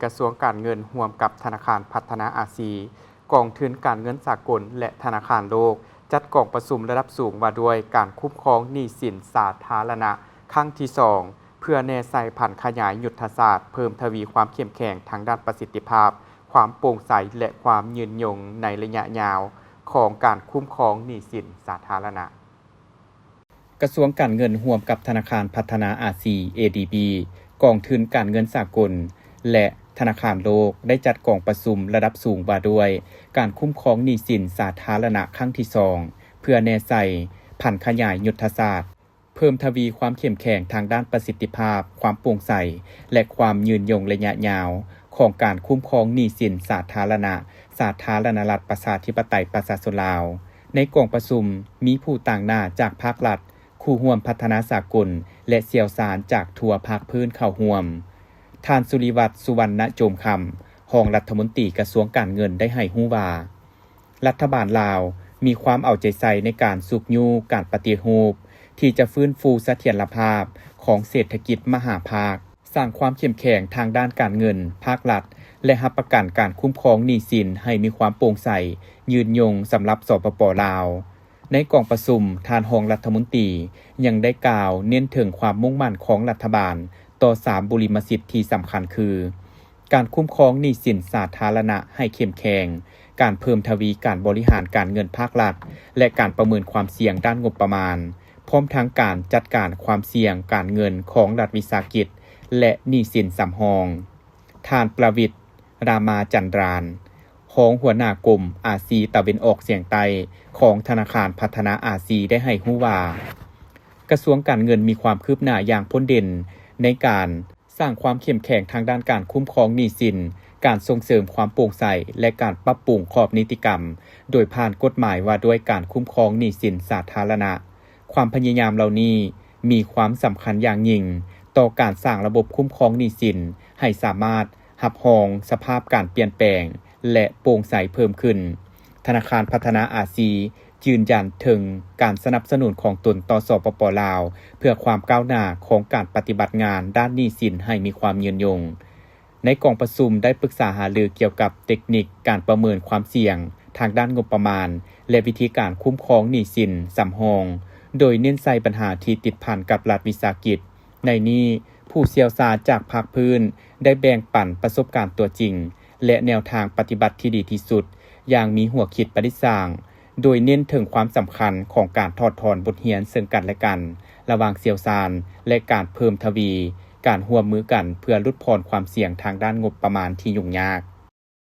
ກະຊວງການເງິນຮ່ວມກັບທະນາຄານພັດທະນາອາຊີ, ກອງທຶນການເງິນສາກົນ ແລະ ທະນາຄານໂລກ ຈັດກອງປະຊຸມລະດັບສູງວ່າດ້ວຍການຄຸ້ມຄອງໜີ້ສິນສາທາລະນະຄັ້ງທີສອງ ເພື່ອແນໃສ່ຜັນຂະຫຍາຍຍຸດທະສາດ, ເພີ່ມທະວີຄວາມເຂັ້ມແຂງທາງດ້ານປະສິດທິພາບ, ຄວາມໂປ່ງໃສ ແລະ ຄວາມຍືນຍົງໃນໄລຍະຍາວຂອງການຄຸ້ມຄອງໜີ້ສິນສາທາລະນະ. ກະຊວງການເງິນຮ່ວມກັບທະນາຄານພັດທະນາອາຊີ ເອດີບີ, ກອງທຶນການເງິນສາກົນ ແລະ ທະນາຄານໂລກ ໄດ້ຈັດກອງປະຊຸມລະດັບສູງວ່າດ້ວຍການຄຸ້ມຄອງໜີ້ສິນສາທາລະນະຄັ້ງທີສອງ ເພື່ອແນໃສ່ຜັນຂະຫຍາຍຍຸດທະສາດ, ເພີ່ມທະວີຄວາມເຂັ້ມແຂງທາງດ້ານປະສິດທິພາບ, ຄວາມໂປ່ງໃສ ແລະ ຄວາມຍືນຍົງໄລຍະຍາວຂອງການຄຸ້ມຄອງໜີ້ສິນສາທາລະນະ ສາທາລະນະລັດປະຊາທິປະໄຕປະຊາຊົນລາວ. ໃນກອງປະຊຸມມີຜູ້ຕາງໜ້າຈາກພາກລັດ, ຄູ່ຮ່ວມພັດທະນາສາກົນ ແລະ ຊ່ຽວຊານຈາກທົ່ວພາກພື້ນເຂົ້າຮ່ວມ. ທ່ານ ສຸລິວັດ ສຸວັນນະໂຈມຄຳ, ຮອງລັດຖະມົນຕີກະຊວງການເງິນ ໄດ້ໃຫ້ຮູ້ວ່າ, ລັດຖະບານລາວມີຄວາມເອົາໃຈໃສ່ໃນການຊຸກຍູ້ການປະຕິຮູບ ທີ່ຈະຟື້ນຟູສະຖຽນລະພາບຂອງເສດຖະກິດມະຫາພາກ, ສ້າງຄວາມເຂັ້ມແຂງທາງດ້ານການເງິນພາກລັດ ແລະ ຮັບປະກັນການຄຸ້ມຄອງໜີ້ສິນໃຫ້ມີຄວາມໂປ່ງໃສ, ຍືນຍົງສຳລັບ ສປປ ລາວ. ໃນກອງປະຊຸມ, ທ່ານຮອງລັດຖະມົນຕີຍັງໄດ້ກ່າວເນັ້ນເຖິງຄວາມມຸ່ງໝັ້ນຂອງລັດຖະບານຕໍ່ສາມບຸລິມະສິດທີ່ສຳຄັນຄື, ການຄຸ້ມຄອງໜີ້ສິນສາທາລະນະໃຫ້ເຂັ້ມແຂງ, ການເພີ່ມທະວີການບໍລິຫານການເງິນພາກລັດ ແລະ ການປະເມີນຄວາມສ່ຽງດ້ານງົບປະມານ, ພ້ອມທັງການຈັດການຄວາມສ່ຽງການເງິນຂອງລັດວິສາຫະກິດ ແລະ ໜີ້ສິນສຳຮອງ. ທ່ານ ປະວິດ ຣາມາຈັນດານ, ຮອງຫົວໜ້າກົມອາຊີຕາເວັນອອກສຽງໃຕ້ຂອງທະນາຄານພັດທະນາອາຊີ ໄດ້ໃຫ້ຮູ້ວ່າ, ກະຊວງການເງິນມີຄວາມຄືບໜ້າຢ່າງພົ້ນເດັ່ນໃນການ ສ້າງຄວາມເຂັ້ມແຂງທາງດ້ານການຄຸ້ມຄອງໜີ້ສິນ, ການສົ່ງເສີມຄວາມໂປ່ງໃສ ແລະ ການປັບປຸງຂອບນິຕິກຳ ໂດຍຜ່ານກົດໝາຍວ່າດ້ວຍການຄຸ້ມຄອງໜີ້ສິນສາທາລະນະ. ຄວາມພະຍາຍາມເຫຼົ່ານີ້ມີຄວາມສຳຄັນຢ່າງຍິ່ງຕໍ່ການສ້າງລະບົບຄຸ້ມຄອງໜີ້ສິນໃຫ້ສາມາດຮັບຮອງສະພາບການປ່ຽນແປງ ແລະ ໂປ່ງໃສເພີ່ມຂຶ້ນ. ທະນາຄານພັດທະນາອາຊີ ຢືນຢັນເຖິງການສະໜັບສະໜູນຂອງຕົນຕໍ່ ສປປ ລາວ ເພື່ອຄວາມກ້າວໜ້າຂອງການປະຕິບັດງານດ້ານໜີ້ສິນໃຫ້ມີຄວາມຍືນຍົງ. ໃນກອງປະຊຸມໄດ້ປຶກສາຫາລືກ່ຽວກັບເຕັກນິກການປະເມີນຄວາມສ່ຽງທາງດ້ານງົບປະມານ ແລະ ວິທີການຄຸ້ມຄອງໜີ້ສິນສຳຮອງ, ໂດຍເນັ້ນໃສ່ບັນຫາທີ່ຕິດພັນກັບລັດວິສາຫະກິດ. ໃນນີ້, ຜູ້ຊ່ຽວຊານຈາກພາກພື້ນໄດ້ແບ່ງປັນປະສົບການຕົວຈິງ ແລະ ແນວທາງປະຕິບັດທີ່ດີທີ່ສຸດ, ຢ່າງມີຫົວຄິດປະດິດສ້າງ, ໂດຍເນັ້ນເຖິງຄວາມສຳຄັນຂອງການຖອດຖອນບົດຮຽນເຊິ່ງກັນແລະກັນ ລະຫວ່າງຊ່ຽວຊານ ແລະ ການເພີ່ມທະວີການຮ່ວມມືກັນເພື່ອຫຼຸດຜ່ອນຄວາມສ່ຽງທາງດ້ານງົບປະມານທີ່ຫຍຸ້ງຍາກ.